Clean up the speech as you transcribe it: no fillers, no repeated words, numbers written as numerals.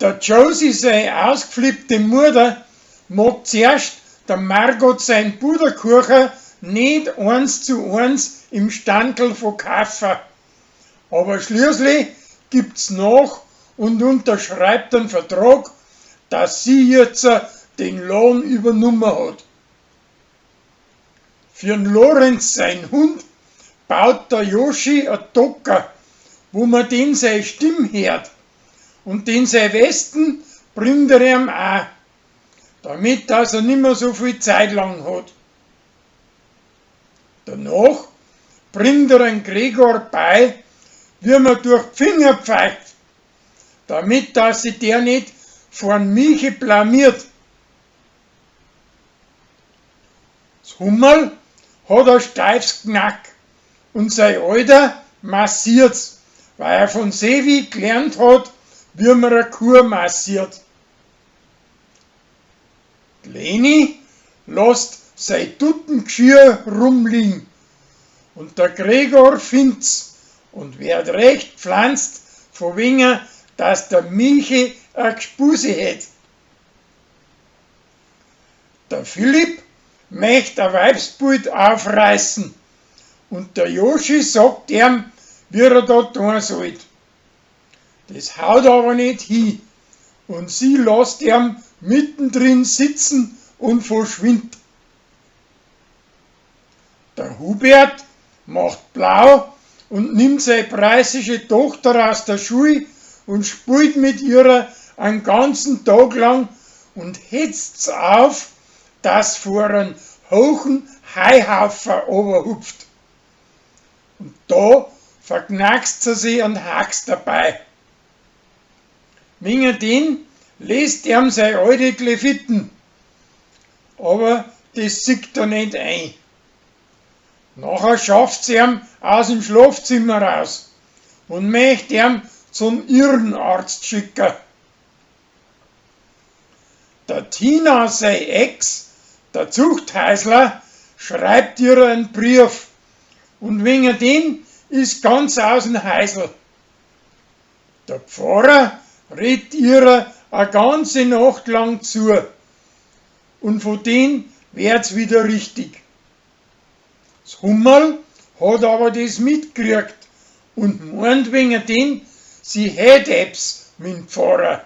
Der Josie sei ausgflippte Mutter mag zuerst der Margot sein Puderkuchen nicht eins zu eins im Standl verkaufen. Aber schließlich gibt's nach und unterschreibt einen Vertrag, dass sie jetzt den Lohn übernommen hat. Für den Lorenz sein Hund baut der Joschi a Docker, wo man den seine Stimm hört. Und den sein Westen bringt er ihm auch, damit dass er nimmer so viel Zeit lang hat. Danach bringt er den Gregor bei, wie man durch die Finger pfeift, damit dass sich der nicht vorn Michi blamiert. Das Hummerl hat ein steifes Knack und sein Alter massiert's, weil er von Sevi gelernt hat, wie man eine Kuh massiert. Die Leni lässt sein Tuttengeschirr rumliegen und der Gregor find's und wird recht pflanzt, von wegen, dass der Michi a Gspuse hätt. Der Philipp möcht a Weibsbild aufreißen und der Joschi sagt ihm, wie er da tun sollt. Das haut aber nicht hin und sie lässt ihm mittendrin sitzen und verschwindet. Der Hubert macht blau und nimmt seine preußische Tochter aus der Schule und spielt mit ihrer einen ganzen Tag lang und hetzt's auf, dass vor einen hohen Heihaufen oberhupft. Und da verknackst sie sich und hackst dabei. Wegen den lässt ihm seine alte Klefitten, aber das sieht er nicht ein. Nachher schafft sie ihm aus dem Schlafzimmer raus und möchte ihm zum Irrenarzt schicken. Der Tina, sein Ex, der Zuchthäusler, schreibt ihr einen Brief und wegen den ist ganz aus dem Häusl. Der Pfarrer redet ihr a ganze Nacht lang zu und von den wird's wieder richtig. Das Hummerl hat aber das mitgekriegt und meint wegen den, sie hätt etwas mit dem Pfarrer.